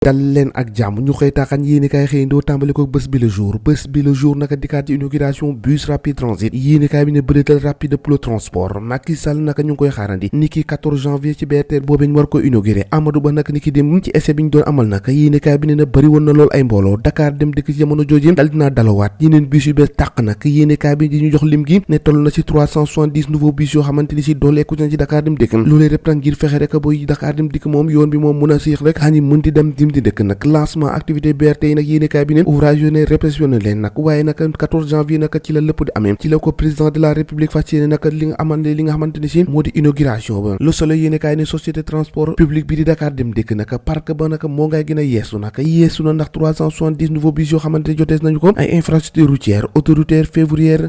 dal leen ak jàmm ñu xëy taaxaan yéenekaay xëy ndoo tàmbali ko bés bi le jour naka dikkaat ci inauguration bus rapide transit yéenekaay bi ne bëreetal rapide pour le transport Macky Sall naka ñu ngi koy xaarandi niki 14 janvier ci BRT boobee ñu war ko inauguré Amadou Ba naka niki dem ci essai bi ñu doon amal naka yéenekaay bi ne na bëri woon na lool ay mbooloo Dakar dem dikk ci jamono jooju dal dinaa dalawaat yeneen bus yu bees tàq nag yéenekaay bi di ñu jox lim gi ne toll na ci 370 nouveaux bus yoo xamante ni si dooleeku na ci Dakar dem dikk loolee rek nag ngir fexe rek boy Dakar dem dikk moom yoon bi moom mën a siix rek xañi mën di dem di dëkk nag lancement activité BRT yi nag yéenekaay bi ne ouvrage yo ne répressionné leen nag waaye nag 14 janvier nag ci la lépp di amee ci la ko président de la république fas yéene nag li nga xamante ni si moo di inauguration ba Le Soleil yéenekaay ne société transport public bi di Dakar dem dëkk nag parc ba nag moo ngay gën a yeesu na ndax 370 nouveaux bus yoo xamante ni jotees nañu ko ay infrastructure routière autoroutière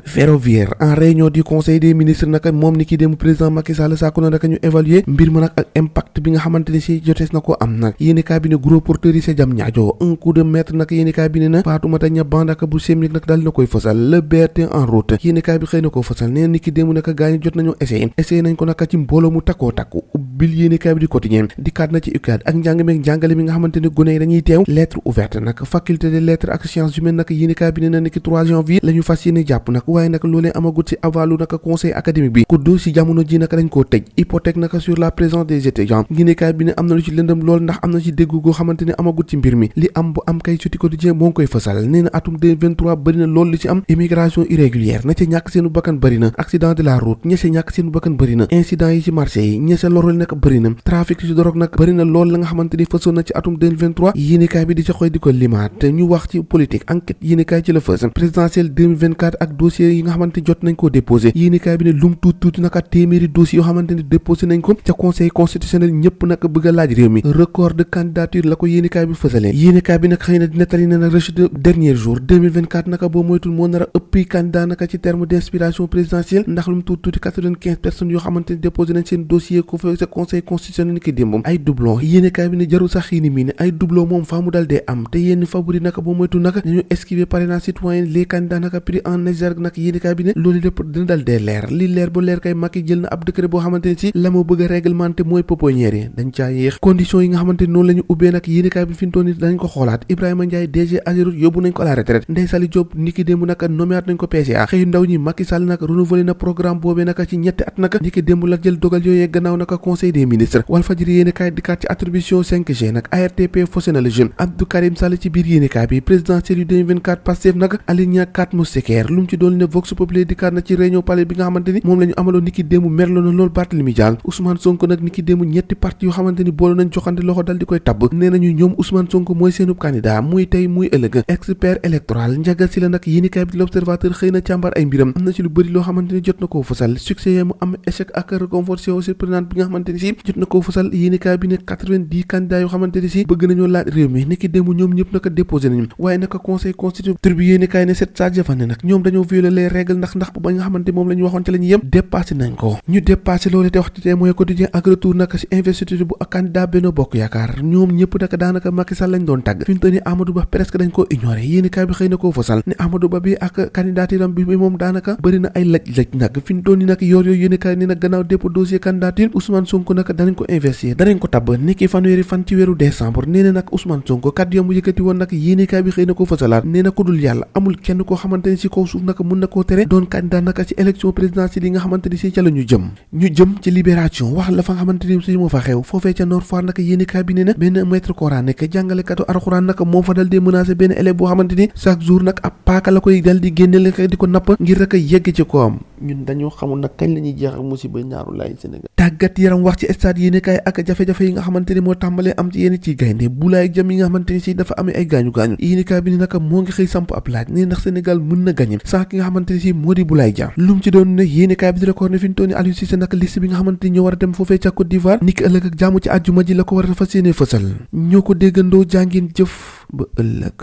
ferroviaire en réunion du conseil des ministres nag moom ni ki dem président Macky Sall sàkku na nag ñu évaluer mbir ma nag ak impact bi nga xamante ni si jotees na ko am nag yéenekaay bi ne gros porteurs yi jam ñaajo un coup de maître nag yéenekaay bi ne na Fatoumata Niang nag bu Semnik nag daal na koy fësal le BRT en route yéenekaay bi xëy na ko fësal nee na ni ki démb nag gaañu jot nañu essayé nañ ko nag ci mbooloo mu takku ubbil yéenekaay bi di quotidien dikkaat na ci UCAD ak njàngale mi nga xamante ne gone yi dañuy teew lettre ouverte nag faculté de lettres ak sciences humaines nag yéenekaay bi ne na ni ki 3 janvier la ñu fas yéene jàpp nag waaye nag loolee amagut ci avalu nag conseil académique bi kuddu si jamono ji nag dañ koo tëj hypothèque nag sur la présence des étudiants yéenekaay bi ne am na lu ci lëndëm lool ndax am na ci dégg goo xamante ne amagut ci mbir mi li am bu am kay suti quotidien moo ngi koy fësal nee na atum 2023 bëri na loolu li ci am immigration irrégulière na ca ñàkk seenu bakkan bëri na accident de la route ña ca ñàkk seenu bakkan bëri na incident yi ci marché yi ña ca lorol nag bëri na trafic ci drogue nag bëri na lool la nga xamante ni fësoon na ci atum 2023 yéenekaay bi di ca xoy di ko limaat ñu wax ci politique enquête yéenekaay ci la fës présidentielle 2024 ak dossier yi nga xamante ni jot nañ koo déposé yéenekaay bi ne lum tuuti nag téeméeri dossiers yoo xamante ni déposé nañ ko ca conseil constitutionnel ñëpp nag bëgg a laaj réew mi record de candidature la ko yéenekaay bi fësale yéenekaay bi nag xëy na dina tali na nag reçu dernier jour 2024 naka boo moytul moo nar a ëppi candidat naka ci terme d'inspiration présidentielle ndax lu mu tuuti 95 personnes yoo xamante ni déposé nañ seen dossier ko fa sa conseil constitutionnel ni ki démbam ay doublon yéenekaay bi ne jarul sax xiini mii ne ay doublon moom faa mu dal dee am te yenn favori naka boo moytul naka dañu esquiver parrainage citoyen les candidats naka pris en exergue nag yéenekaay bi ne loolu lépp dina dal dee leer li leer ba leer kay Macky jël na ab décret boo xamante ni si la moo bëgg a réglementé mooy pouponnière yi dañ caa yéex conditions yi nga xamante ni noonu la ñu ubbee nag yéenekaay bi fi ñu toll nii dañ ko xoolaat Ibrahima Ndiaye DG Ageroute yóbbu nañ ko à la retraite Ndeye Saly Diop niki démb nag nommé nañ ko PCA xëyu ndaw ñi Macky Sall nag renouvelé na programme boobee nag ci ñetti at nag niki démb la jël dogal yooyee gannaaw nag conseil des ministres Walfadjri yéenekaay dikkaat ci attribution 5G nag ARTP faussé na le jeune Abdou Karim Sall ci biir yéenekaay bi présidentielle yu 2024 Pastef nag aligné 4 moustiquaires lu mu ci doon ne Vox Populi dikkaat na ci réunion palais bi nga xamante ni moom la ñu amaloon niki démb merlo na lool Barthélémy Dias Ousmane Sonko nag niki démb ñetti parti yoo xamante ni boole nañ joxante loxo dal di koy tabb nee nañu ñoom Ousmane Sonko mooy seenub candidat muy tey muy ëllëg expert électoral Ndiaga Sylla nag yéenekaay bi di l'Observateur xëy na càmbar ay mbiram am na ci lu bëri loo xamante ni jot na koo fësal succès yi mu am échec ak reconversion surprenante bi nga xamante ni si jot na koo fësal yéenekaay bi ne 90 candidats yoo xamante ni si bëgg nañoo laaj réew mi niki démb ñoom ñëpp naka déposé nañu waaye naka conseil constitutionnel bi yéenekaay ne cette sage jëfande nag ñoom dañoo violer les règles ndax ba nga xamante moom la ñu waxoon ci la ñu yem dépassé nañ ko ñu dépassé loolu te waxtu tey mooy quotidien ak retour naka si investiture bu candidat Benno Bokk Yaakaar ñoom ñëpp naka daanaka Macky Sall lañ doon tàgg fi ñu toll nii Amadou Ba presque dañ koo ignoré yéenekaay bi xëy na koo fësal ne Amadou Ba bi ak candidature am bi moom daanaka bëri na ay lëj nag fi ñu toll nii nag yor yooyu yéenekaay ni nag gannaaw dépôt dossier candidature Ousmane Sonko nag danañ ko investir danañ ko tabb niki fanweeri fan ci weeru décembre nee na nag Ousmane Sonko kàddu yam mu yëkkati woon nag yéenekaay bi xëy na koo fësalaat nee na ku dul yàlla amul kenn koo xamante ni si kaw suuf nag mun na koo tere doon candidat nag ci élection présidentielle yi nga xamante ni si ca la ñu jëm ci libération wax la fa nga xamante ni si moo fa xew foofee ca Nord Foire nag yéenekaay bi ne na benn maître Coran nekk jàngalekatu alxuraan nag moom fa dal di menacé benn élève boo xamante ni chaque jour nag ab paaka la koy dal di génne di ko napp ngir rek a yegg ci ko am ñun dañoo xamul nag kañ la ñuy jeex ak musiba ñaaru laay Sénégal tàggat yaram wax ci stade yéenekaay ak jafe-jafe yi nga xamante ni moo tàmbalee am ci yenn ci gaynde Boulaye Dia yi nga xamante ni si dafa amee ay gaañu-gaañu yéenekaay bi ni nag moo ngi xëy samp ab laaj ne ndax Sénégal mën na gagné sax ki nga xamante ni si moo di Boulaye Dia lu mu ci doon ne yéenekaay bi di record ne fi ñu toll ni Aliou Cissé nag liste bi nga xamante ni ñoo war a dem foofee ca Côte d'Ivoire niki ëllëg ak jàmm ci àjjuma ji la ko war a fas yéene fësal ñoo ko déggandoo jàngin jëf ba ëllëg